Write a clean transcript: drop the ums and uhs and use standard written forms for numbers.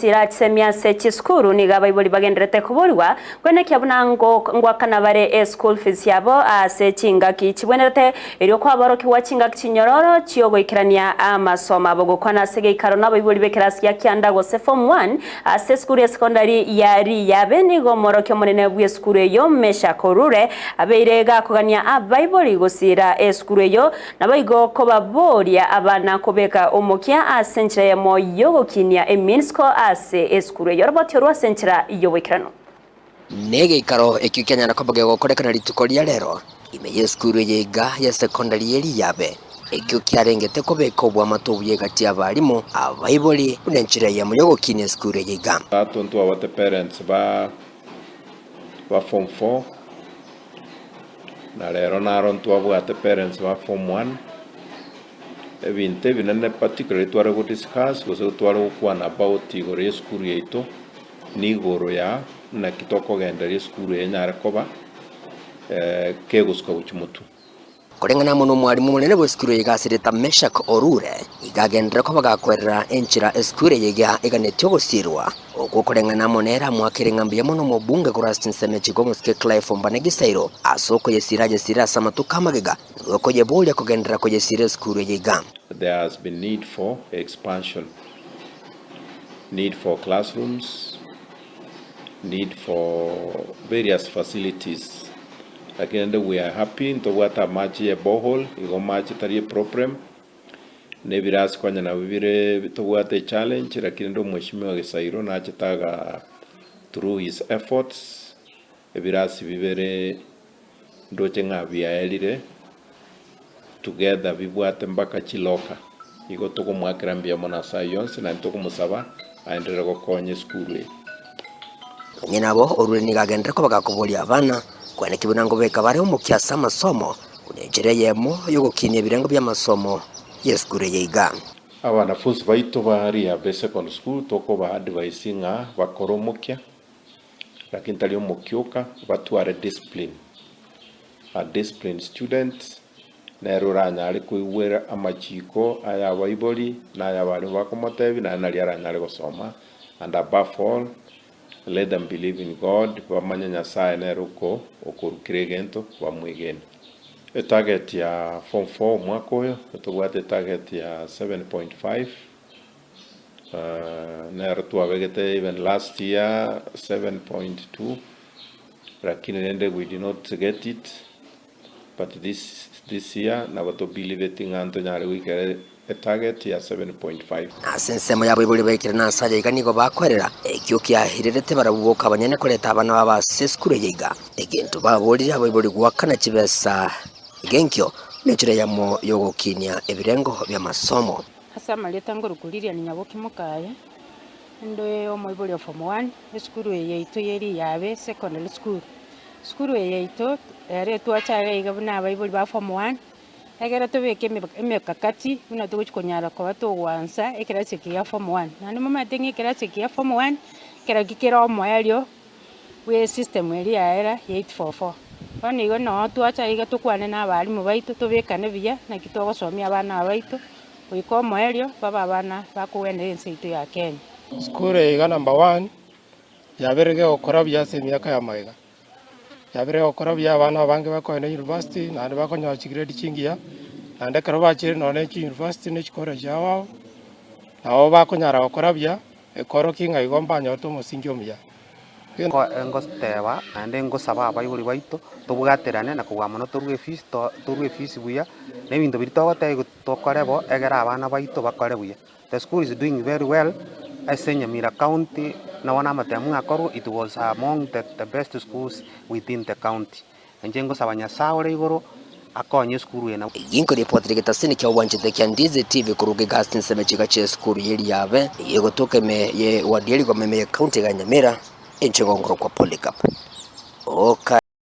Chira chisemi ase chisukuru nigo abaibori bagendererete koborigwa kwenekia buna ngoakana bare eschool fees yabo ase chingaki chibwenerete erio kwaborokigwa chingaki chinyororo chiogoikerania amasomo abo. Gokwana ase geikaro nabaibori bekerasi gia kianda gose form one ase esukuru ya secondary ya Riyabe nigo omworokia omonene bw'esukuru eyio Meshack Orure abeire gakogania abaibori gosiira esukuru eyio Naboigo kobaboria abana kobeka omokia ase enchera eyemo y'ogokinia eminsiko ase esukuru eyio oroboti orwo ase enchera y'oboikeranu. Negeikaro ekio kianyara koba gegokorekana rituko ria rero ime y'esukuru eye iga ya sekondari ye Riyabe, ekio kiarengete kobeka oboamate obuya egati y'abalimu, abaibori, buna enchera eyemo y'ogokinia esukuru eye iga. Tato ntwabwate parents ba ba form 4. Na rero naro ntwabwate parents ba form one, ebinto ebinene particularly tware go discuss gose tware gokwana about igoro ya esukuru yaito, nigoro ya naki tokogendereria esukuru eye enyare koba kegosuka gochia motwe. Koreng'ana amo nomwalimu omonene bw'esukuru eye Gasereta Meshack Orure, iga agenderere koba gakwerera enchera esukuru eye iga eganetie ogosirwa. Okwo koreng'ana amo nere amoakere ng'a mbuya mono omobunge korwa ase chinsemo echi omosike Clive Ombane Gisairo ase okoyesira ayesire ase amatuko amagega nigo okoyeboria kogenderera koyesira esukuru eye iga. There has been need for expansion, need for classrooms, need for various facilities lakini rende we are happy ntobwate amache ye borehole igo amache tari eproblem na ebirasi konya nabio bire tobwate echallenge lakini rende omweshimiwa Gisairo nachete aga through his efforts ebirasi bibere ndoche ng'a biaerire together bibwate mpaka chiloka igo tokomoakera mbuya mono ase ayio onsi naende tokomosaba aenderere gokonya esukuru eye. Onye nabo, orure nigo agenderere koba gakoboria abana, kwaneki buna ngobeka bare omokia ase amasomo, buna enchera eyemo y'ogokinia ebirengo bi'amasomo y'esukuru eye iga. Abanafunsi baito ba Riabe Secondary School tokoba advise ng'a bakore omokia, lakini tari omokia oka, batware discipline. A disciplined student nere oranyare koigwera amachiko aya abaibori na aya abarimu bakomotebia, naende nario aranyare gosoma and above all let them believe in God, bamanye Nyasaye nere oko okorukire egento bamwegene. Etarget ya form 4 omwaka oyo tobwate etarget ya 7.5 nero twabegete even last year 7.2 lakini rende we did not get it but this this year nabo to believeti ng'a ntonyare goikera etarget ya 7.5. Ase ensemo y'abaibori baikire nase aya iga nigo bakwerera ekio kiahirerete barabwo boka abanyene koreta abana babo ase esukuru eye iga. Egento baborire abaibori goakana chibesa egenkio nenchera eyemo y'ogokinia ebirengo bi'amasomo. Ase amarieta ngorokwa Lilian Nyaboki Mokaye, inde omoibori o form one, esukuru eye yaito ye Riyabe Secondary School. Esukuru eye yaito ere etwacha iga iga buna abaibori ba form one, egere tobeke emekakati buna togochi konyara koba togoansa ekerasi eke gia form one. Naende momanyete ng'a ekerasi eke gia form one, ekeraki kere omoerio bwa esystem eria yaera ya 8-4-4. Bono igo noo twacha iga tokwane na abalimu baito tobekane buya naki togosomia abana aba baito, goika omoerio babe abana bakogwenera ense yaito ya Kenya. Sukuru eye iga number one, yabeire gegokora buya ase emiaka ya magega, yabeire egokora buya abana abange bakoenda university naende bakonyora chigrade chingiya, naende ekero bachire nonye na chiuniversity na chicollege ao ao, nabo bakonyara gokora buya. Ekorokia ng'a igo mbanyorete omosingi omuya. Ngoteba naende ngosaba abaibori baito, tobwaterane na kobua mono torue efees to torue efees buya, na ebinto biria togotebiwa tokore bo, egere abana baito bakore buya. The school is doing very well, ase Nyamira county, nabo namatemu akorwa, it was among the the best schools within the county. Inche ngosaba Nyasae ore igoro akonye esukuru eye na. Eyio nkoripotire getasini kia obwanchete kia Ndizi TV korwa Gigasti nseme chiga chia esukuru ye Riabe eyio egotoka ime ye ward ya Rigoma ime ye county ya Nyamira enche egongorokwa Polycarp Oka.